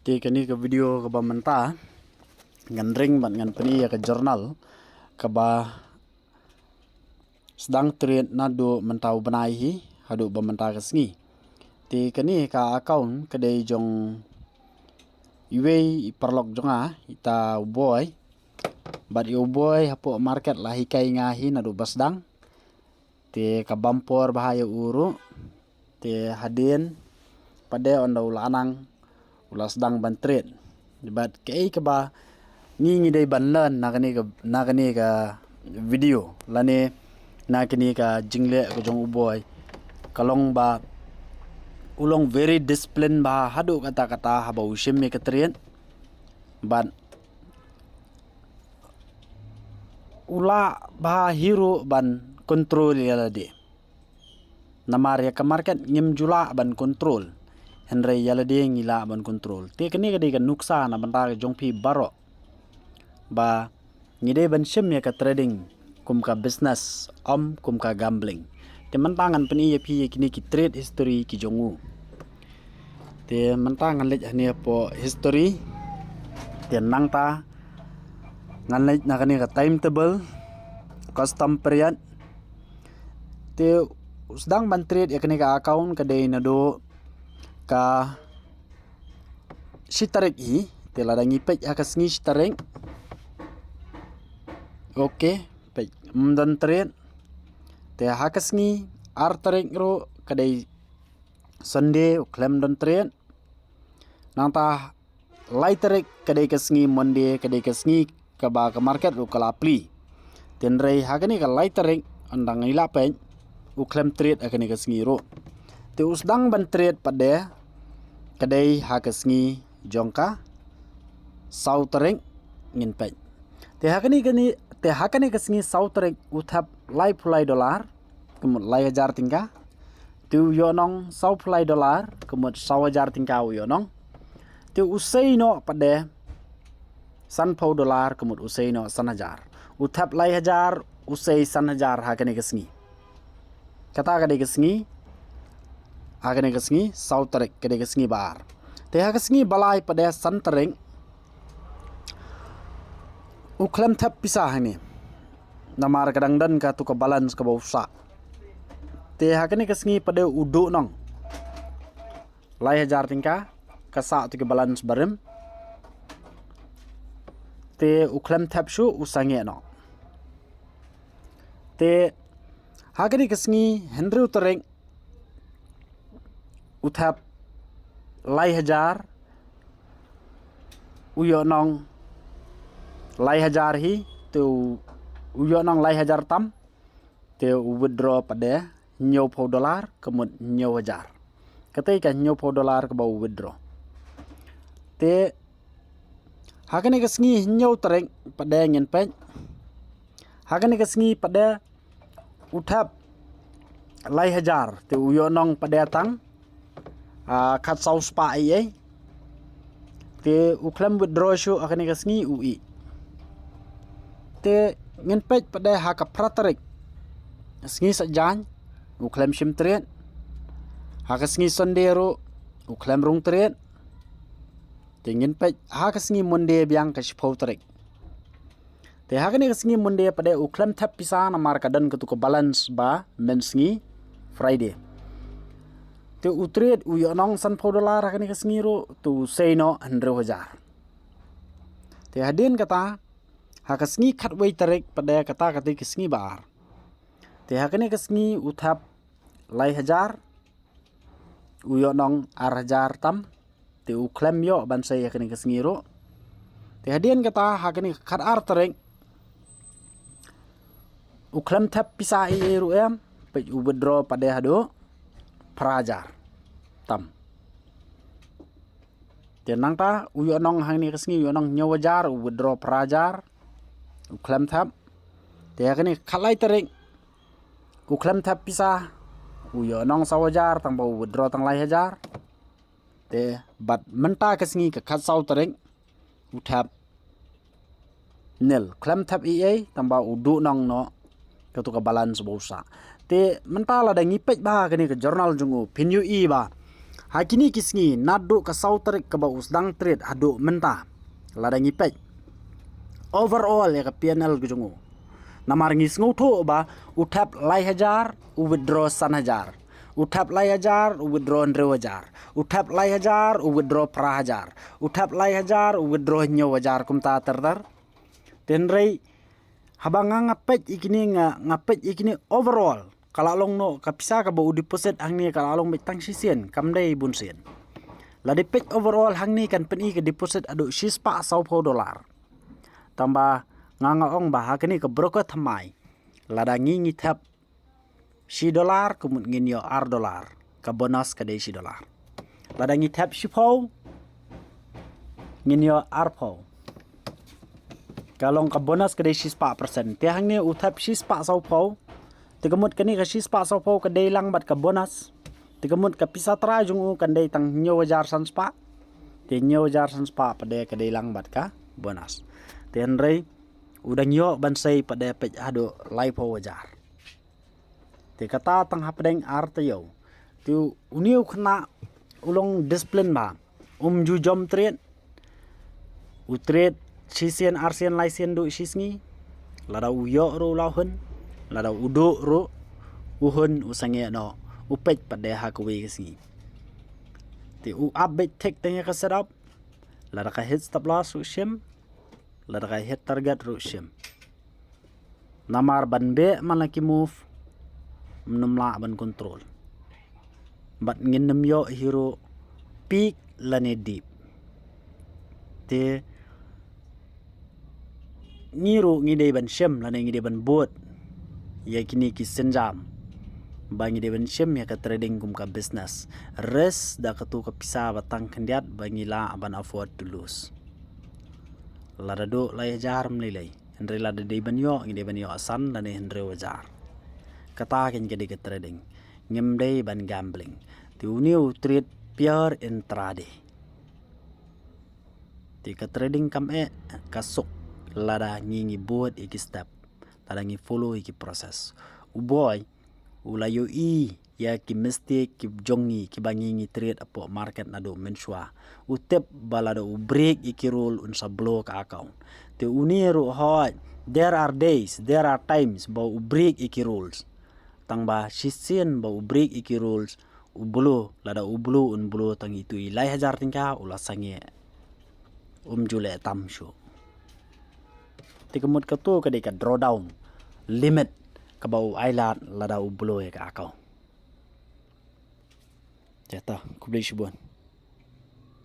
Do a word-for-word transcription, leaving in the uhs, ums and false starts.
Te kane ka video kaba mynta ngan ring bad ngan pyni ïa ka journal kaba sdang trade naduh mynta u bnai hi haduh ba mynta ka sngi. Te kane ka account ka dei jong iwei i paralok jong nga, ita u Boi. Bad ïa u Boi hapoh market la hikai nga hi naduh ba sdang. Te ka bam por bha ïa u ruh. Te hadien pat de ynda u la nang u la sdang ban trade. Bad kaei kaba ngi ngi dei ban learn na kane ka, na kane ka video lane na kane ka jingleh ka jong u Boi, ka long ba u long very discipline bha haduh katta katta haba u shim ïa ka trade. Bad u lah bha hi ruh ban control ïa lade. Namar ïa ka market ngim ju lah ban control, hynrei ïa lade ngi lah ban control. Te kane ka dei ka nuksa na bynta ka jong phi baroh ba ngi dei ban shim ïa ka trading kum ka business, ym kum ka gambling. Te mynta ngan pyni ïa phi ïa kine ki trade history ki jong u. Te mynta ngan leit hangne hapoh history. Te nangta ngan leit na kane ka timetable, custom period. Te u sdang ban trade ïa kane ka account ka dei naduh ka shi tarik hi. Te lada ngi peit ha ka sngi shi tarik. Ok, peit, ym don trade. Te ha ka sngi ar tarik ruh ka dei Sunday, u khlem don trade. Nangta lai tarik ka dei ka sngi Monday, ka dei ka sngi kaba ka market ruh ka la plie. Te hynrei ha kane ka lai tarik ynda ngi la peit u khlem trade ha kane ka sngi ruh. Te u sdang ban trade pat de ka dei ha ka sngi jong ka saw tarik, ngin peit. Te ha kane, kane, te ha kane ka sngi saw tarik u thep laiphew lai dollar, ka mut lai hajar tyngka. Te u ïoh nong sawphew lai dollar, ka mut saw hajar tyngka u ïoh nong. Te u sei noh pat de sanphew dollar, ka mut u sei noh san hajar. U thep lai hajar, u sei san hajar ha kane ka sngi. Kata ka dei ka sngi, ha kane ka sngi saw tarik, ka dei ka sngi ba ar. Te ha ka sngi ba lai pat de san tarik, u khlem thep pisa hangne. Namar ka dang don katu ka balance kaba u sah. Te ha kane ka sngi pat de u duh nong lai hajar tyngka, ka sah tu ki balance barim. Te u khlem thep shuh, u sangeh noh. Te ha kane ka sngi hynriew tarik u thep lai hajar, u ïoh nong lai hajar hi. Te u, u ïoh nong lai hajar tam. Te u withdraw pat de hynñiewphew dollar, ka mut hynñiew hajar. Katei ka hynñiewphew dollar kaba u withdraw. Te ha kane ka sngi hynñiew tarik pat de ngin peit. Ha kane ka sngi pat de u thep lai hajar, te u ïoh nong pat de tang, ah, khatsaw spah ei ei. Te u khlem withdraw shuh ha kane ka sngi u ih. Te ngin peit pat de ha ka phra tarik, sngi Saitjaiñ, u khlem shim trade. Ha ka sngi Sunday ruh u khlem rung trade. Te ngin peit ha ka sngi Monday biang ka shiphew tarik. Te ha kane ka sngi Monday pat de u khlem thep pisa namar ka don katu ka balance ba mynsngi Friday. Te u trade u ïoh nong sanphew dollar ha kane ka sngi ruh, te u sei noh hynriew hajar. Te hadien kata ha ka sngi khatwei tarik pat de, kata katei ka sngi ba ar. Te ha kane ka sngi u thep lai hajar, u ïoh nong ar hajar tam. Te u khlem ïoh ban sei ha kane ka sngi ruh. Te hadien kata ha kane ka khatar tarik u khlem thep pisa ei ei ruh em, peit u withdraw pat de haduh phra hajar tam. Te nangta u ïoh nong ha kane ka sngi u ïoh nong hynñiew hajar, u withdraw phra hajar, u khlem thep. Te ha kane ka khatlai tarik u khlem thep pisa, u ïoh nong saw hajar, tang ba u withdraw tang lai hajar. Te bad mynta ka sngi ka khatsaw tarik u thep nil, khlem thep ei ei, tang ba u duh nong noh katu ka balance ba u sah. Te mynta lada ngi peit bha kane ka journal jong u, phin ïohi ba Ha kine ki sngi naduh ka saw tarik kaba u sdang trade haduh mynta, lada ngi peit overall ïa ka P and L ka jong u, namar ngi sngewthuh ba u thep lai hajar u withdraw san hajar, u thep lai hajar u withdraw hynriew hajar, u thep lai hajar u withdraw phra hajar, u thep lai hajar u withdraw hynñiew hajar, kumta ter ter. Te hynrei haba nga nga peit ïa kine, nga nga peit ïa kine overall, ka la long noh ka pisa kaba u deposit hangne ka la long beit tang shisien, kam dei bunsien. Lada peit overall hangne kan pyni ka deposit haduh shispah sawphew dollar. Tangba nga nga ong ba ha kane ka broker thymmai, lada ngi ngi thep shi dollar, ka mut ngin ïoh ar dollar. Ka bonus ka dei shi dollar. Lada ngi thep shiphew, ngin ïoh arphew. Ka long ka bonus ka dei shispah percent. Te hangne u thep shispah sawphew. Te ka mut kane ka shispah sawphew ka dei lang bad ka bonus. Te ka mut ka pisa trai jong u kan dei tang hynñiew hajar san spah. Te hynñiew hajar san spah pat de ka dei lang bad ka bonus. Te hynrei u dang ïoh ban sei pat de peit haduh laiphew hajar. Te kata tang hapdeng ar taïew. Te une u khynnah u long discipline bha. Um ju jom trade. U trade shisien, arsien, laisien duh shi sngi. Lada u ïoh ruh u la hun. Lada u duh ruh u hun, u sangeh noh. U peit pat de ha kawei ka sngi. Te u ap beit thik tang ïa ka setup. Lada ka hit stop loss ruh shim. Lada ka hit target ruh shim. Namar ban beh man la ki move, ym nym lah ban control. Bad ngin nym ïoh hi ruh peak lane dip. Te ngi ruh ngi dei ban shem lane ngi dei ban bud ïa kine ki sienjam ba ngi dei ban shem ïa ka trading kum ka business. Risk da katu ka pisa ba tang khyndiat ba ngi lah ban afford to lose. Lada duh lai hajar ym lei lei. Hynrei lada dei ban ïoh, ngi dei ban ïoh san lane hynriew hajar. Kata kein ka dei ka trading. Ngim dei ban gambling. Te une u trade pure intraday. Te ka trading kam eh, ka suk lada ngi ngi bud ïa ki step. Lada ngi follow ïa ki process. U Boi u la ïohi ïa ki mistake ki jong ngi kiba ngi ngi trade hapoh market naduh mynshuwa. U tip ba lada u break ïa ki rule un sa blow ka account. Te une ruh hooid, there are days, there are times ba u break ïa ki rules. Tangba shisien ba u break ïa ki rules, u blow, lada u blow un blow tang itu i lai hajar tyngka, u la sangeh. Um ju leh tam shuh. Te ka mut katu ka dei ka drawdown limit kaba u ai lad lada u blow ïa ka account. Te ta, khublei shibun.